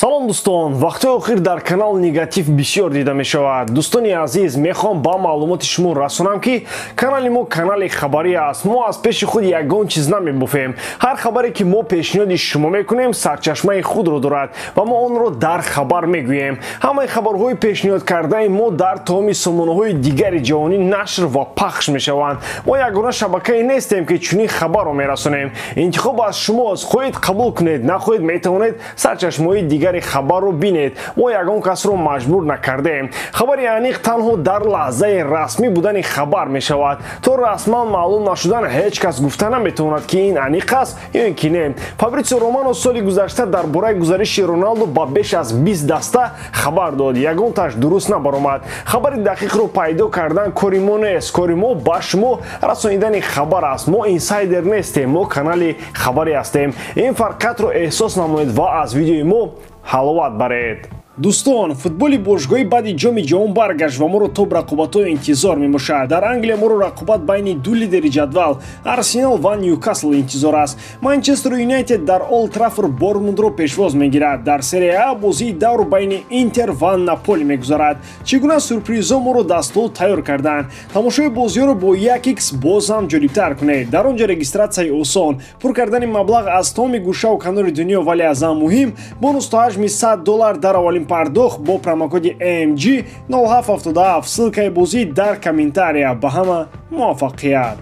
Салом, дӯстон! Вақтҳои охир дар канал негатив бисёр дида мешавад. Дӯстони азиз, мехоҳам ба маълумоти шумо расонам, ки канали мо канали хабарӣ аст. Мо аз пеши худ ягон чиз намебуфем. Ҳар хабаре, ки мо пешниҳоди шумо мекунем, сарчашмаи худро дорад ва мо онро дар хабар мегӯем. Ҳамаи хабарҳои пешниҳод кардаи мо дар тамоми сомонаҳои дигари ҷаҳонӣ нашр ва пахш мешаванд. Мо ягона шабакае нестем, ки чунин хабарро мерасонем. Интихоб аз шумост: хоҳед, қабул кунед, нахоҳед, метавонед сарчашмаҳои дигари хабарро бинед. Мо ягон касро маҷбур накардаем. Хабари аниқ танҳо дар лаҳзаи расмӣ будани хабар мешавад. То расман маълум нашудан, ҳеҷ кас гуфта наметавонад, ки ин аниқ аст ё ин ки не. Фабритсио Романо соли гузашта дар бораи гузариши Роналдо ба беш аз 20 даста хабар дод, ягонташ дуруст набаромад. Хабари дақиқро пайдо кардан кори мо нест. Кори мо ба шумо расонидани хабар аст. Мо инсайдер нестем, мо канали хабарӣ ҳастем. Ин фарқиятро эҳсос намоед ва аз видеои мо ҳаловат баред. Дӯстон, футболи бошгоҳӣ баъди Ҷоми Ҷаҳон баргашт ва моро топ рақобатҳо интизор мебошад. Дар Англия моро рақобат байни ду лидери ҷадвал, Арсенал ва Ньюкасл, интизор аст. Манчестер Юнайтед дар Олд Траффорд Борнмутро пешвоз мегирад. Дар Серия А бозии давр байни Интер ва Наполи мегузарад. Чӣ гуна сюрпризҳо моро дастҳо тайёр карданд? Тамошои бозиҳоро бо 1x боз ҳам ҷолибтар кунед. Дар он ҷо регистратсияи осон, пур кардани маблағ аз тамоми гӯшаву канори дунё, вале аз ҳам муҳим, бонус то ҳаҷми 100 доллар дар аввалин пардохт бо промокоди AMG 0777. Ссылкаи бозӣ дар комментария. Ба ҳама муваффақият!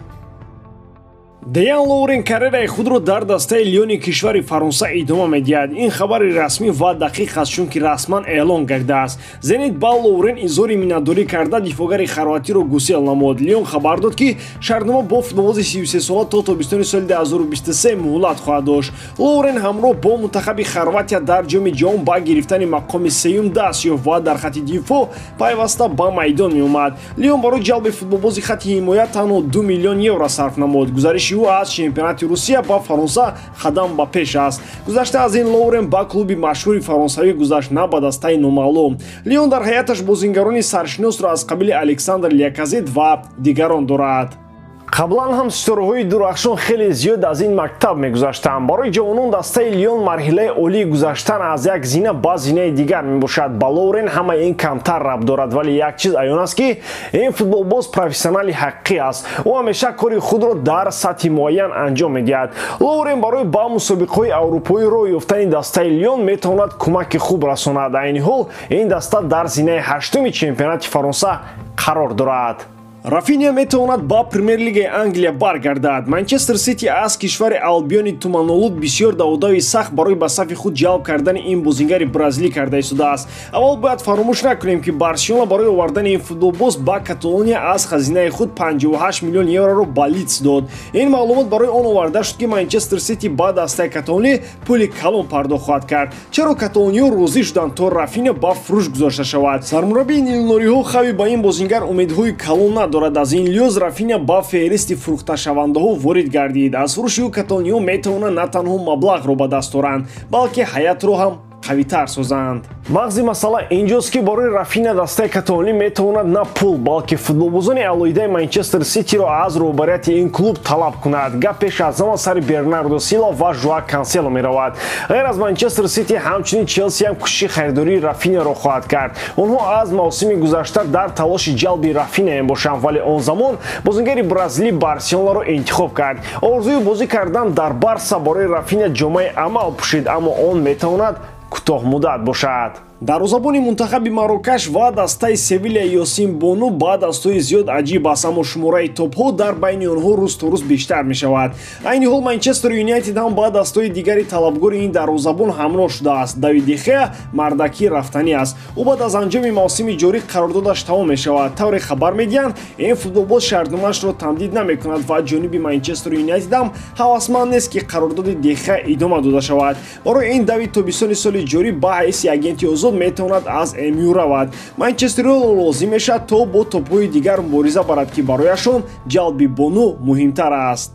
Деян Лоурен карьераи худро дар дастаи Лиони кишвари Фаронса идома медиҳад. Ин хабари расмӣ ва дақиқ аст, чунки расман эълон гардааст. Зенит ба Лоурен изҳори миннатдорӣ карда, дифоъгари хорватиро гусел намуд. Лион хабар дод, ки шартнома бо футболбози 33сола то тобистони соли 2023 муҳлат хоҳад дошт. Лоурен ҳамроҳ бо мунтахаби Хорватия дар Ҷоми Ҷаҳон ба гирифтани мақоми сеюм даст ёфт ва дар хатти дифоъ пайваста ба майдон меомад. Лион барои ҷалби футболбози хатти ҳимоя танҳо 2 миллион евро сарф намуд. Гузариши ӯ аз чемпионати Русия ба Фаронса қадам ба пеш аст. Гузашта аз ин, Лоурен ба клуби машҳури фаронсавӣ гузашт, на ба дастаи номаълум. Лион дар ҳайаташ бозингарони саршиносро аз қабили Александр Ляказет ва дигарон дорад. Қаблан ҳам ситораҳои дурахшон хеле зиёд аз ин мактаб мегузаштанд. Барои ҷавонон дастаи Лион марҳилаи олии гузаштан аз як зина ба зинаи дигар мебошад. Ба Лоурен ҳамаи ин камтар рабт дорад, вале як чиз аён аст, ки ин футболбоз профессионали ҳақиқӣ аст. Ӯ ҳамеша кори худро дар сатҳи муайян анҷом медиҳад. Лоурен барои ба мусобиқаҳои аврупоӣ роҳ ёфтани дастаи Лион метавонад кӯмаки хуб расонад. Айни ҳол ин даста дар зинаи ҳаштуми чемпионати Фаронса қарор дорад. Рафиня метавонад ба Премер-лигаи Англия баргардад. Манчестер Сити аз кишвари Албиони туманолуд бисёр даводави сахт барои ба сафи худ ҷалб кардани ин бозингари бразилӣ карда истодааст. Аввал бояд фаромӯш накунем, ки Барселона барои овардани ин футболбоз ба Каталония аз хазинаи худ 58 миллион евроро ба Лидс дод. Ин маълумот барои он оварда шуд, ки Манчестер Сити ба дастаи каталонӣ пули калон пардохт хоҳад кард. Чаро каталониҳо розӣ шуданд, то Рафиня ба фурӯш гузошта шавад? Сармураббии нилнориҳо Хави ба ин бозингар умедҳои калон надорад. Аз ин лиҳоз Рафиня ба феҳристи фурӯхташавандаҳо ворид гардид. Аз фурӯши ӯ каталониҳо метавонанд на танҳо маблағро ба даст оранд, балки ҳайатро ҳам қавитар созанд. Мағзи масъала инҷост, ки барои Рафиня дастаи каталонӣ метавонад на пул, балки футболбозони алоҳидаи Манчестер Ситиро аз роҳбарияти ин клуб талаб кунад. Гап пеш аз ҳама сари Бернардо Силва ва Жоа Кансело меравад. Ғайр аз Манчестер Сити, ҳамчунин Челси ҳам кӯшиши харидории Рафиняро хоҳад кард. Онҳо аз мавсими гузашта дар талоши ҷалби Рафиня мебошанд, вале он замон бозингари бразилӣ Барселонаро интихоб кард. Орзуи бозӣ кардан дар Барса барои Рафиня ҷомаи амал пӯшид, аммо он метавонад кӯтоҳмуддат бошад. Дарвозабони мунтахаби Марокаш ва дастаи Севилия Ёсин Бону ба дастҳои зиёд аҷиб аст, аммо шумораи топҳо дар байни онҳо рӯз то рӯз бештар мешавад. Айни ҳол Манчестер Юнайтед ҳам ба дастҳои дигари талабгори ин дарвозабон ҳамроҳ шудааст. Давид Дехеа мардакӣ рафтанӣ аст. Ӯ баъд аз анҷоми мавсими ҷорӣ қарордодаш тамом мешавад. Тавре хабар медиҳанд, ин футболбоз шартномаашро тамдид намекунад ва ҷониби Манчестер Юнайтед ҳам ҳавасманд нест, ки қарордоди Дехеа идома дода шавад. Барои ин Давид тобистони соли ҷорӣ ба ҳайси агенти озод метавонад аз МЮ равад. Манчестериҳо лозим мешавад, то бо топҳои дигар мубориза барад, ки барояшон ҷалби Бону муҳимтар аст.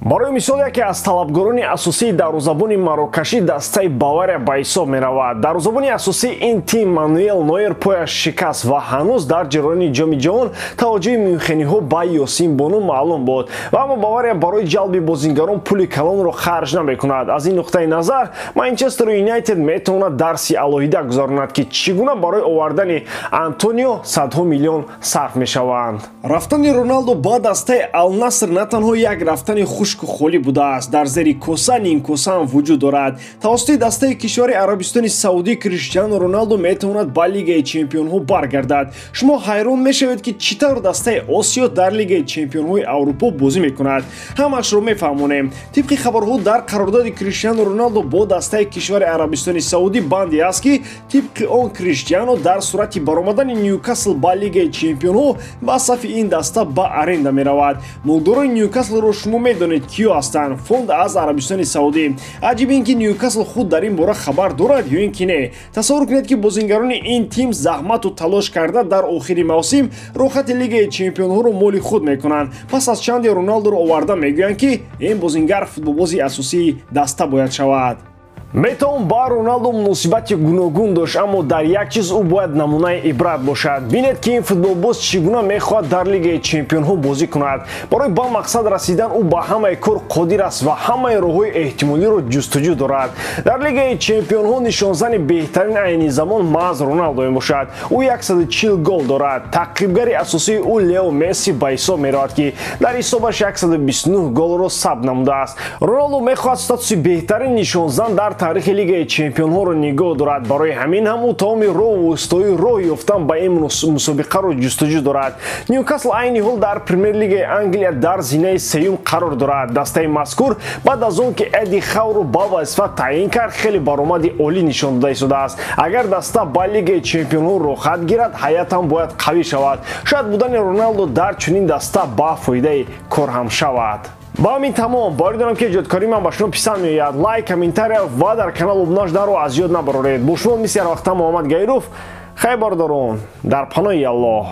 Барои мисол, яке аз талабгорони асосии дарвозабони марокашӣ дастаи Бавария ба ҳисоб меравад. Дарвозабони асосии ин тим Мануэл Нойер пояш шикаст ва ҳанӯз дар ҷараёни Ҷоми ҷаҳон таваҷҷӯҳи мюнхениҳо ба Ёсин Бону маълум буд. Ва аммо Бавария барои ҷалби бозингарон пули калонро харҷ намекунад. Аз ин нуқтаи назар Манчестер Юнайтед метавонад дарси алоҳида гузаронад, ки чӣ гуна барои овардани Антонио садҳо миллион сарф мешаванд. Рафтани Роналдо ба дастаи Ал-Наср на танҳо як рафтани хушку холӣ будааст, дар зери коса нимкоса ҳам вуҷуд дорад. Тавассути дастаи кишвари Арабистони Саудӣ Криштиану Роналдо метавонад ба Лигаи чемпионҳо баргардад. Шумо ҳайрон мешавед, ки чӣ тавр дастаи Осиё дар Лигаи чемпионҳои Аврупо бозӣ мекунад. Ҳамашро мефаҳмонем. Тибқи хабарҳо, дар қарордоди Криштиану Роналдо бо дастаи кишвари Арабистони Саудӣ банде аст, ки тибқи он Криштиану дар сурати баромадани Ньюкасл ба Лигаи чемпионҳо ба сафи ин даста ба аренда меравад. Мулдорони Ньюкаслро шумо медонед киё ҳастанд. Фонд аз Арабистони Саудӣ. Аҷиб ин ки Ньюкасл худ дар ин бора хабар дорад ё ин ки не. Тасаввур кунед, ки бозингарони ин тим заҳмату талош карда дар охири мавсим рохати Лигаи чемпионҳоро моли худ мекунанд. Пас аз чанде Роналдоро оварда мегӯянд, ки ин бозингар футболбози асосии даста бояд шавад. Метавон ба Роналдо муносибати гуногун дошт, аммо дар як чиз ӯ бояд намунаи ибрат бошад. Бинед, ки ин футболбоз чӣ гуна мехоҳад дар Лигаи чемпионҳо бозӣ кунад. Барои ба мақсад расидан ӯ ба ҳамаи кор қодир аст ва ҳамаи роҳҳои эҳтимолиро ҷустуҷӯ дорад. Дар Лигаи чемпионҳо нишонзани беҳтарин айни замон маҳз Роналдо мебошад. Ӯ 140 гол дорад. Таъқибгари асосии ӯ Лео Месси ба ҳисоб меравад, ки дар ҳисобаш 129 голро сабт намудааст. Роналдо мехоҳад статуси беҳтарин нишонзан дар таърихи Лигаи чемпионҳоро нигоҳ дорад. Барои ҳамин ҳам ӯ тамоми роҳу воситаҳои роҳ ёфтан ба ин мусобиқаро ҷустуҷӯ дорад. Ньюкасл айни ҳол дар Премер-лигаи Англия дар зинаи сеюм қарор дорад. Дастаи мазкур баъд аз он ки Эдди Хауро ба вазифа таъин кард, хеле баромади олӣ нишон дода истодааст. Агар даста ба Лигаи чемпионҳо роҳхат гирад, ҳайат ҳам бояд қавӣ шавад. Шояд будани Роналдо дар чунин даста ба фоидаи кор ҳам шавад. Ба ҳамин тамом. Боварӣ дорам, ки эҷодкории ман ба шумо писанд меояд. Лайк, комментария ва дар канал обуна шуданро аз ёд набароред. Бо шумо мисли ҳар вақта Муҳаммад Гаиров. Хайр, бародарон, дар паноҳи Аллоҳ.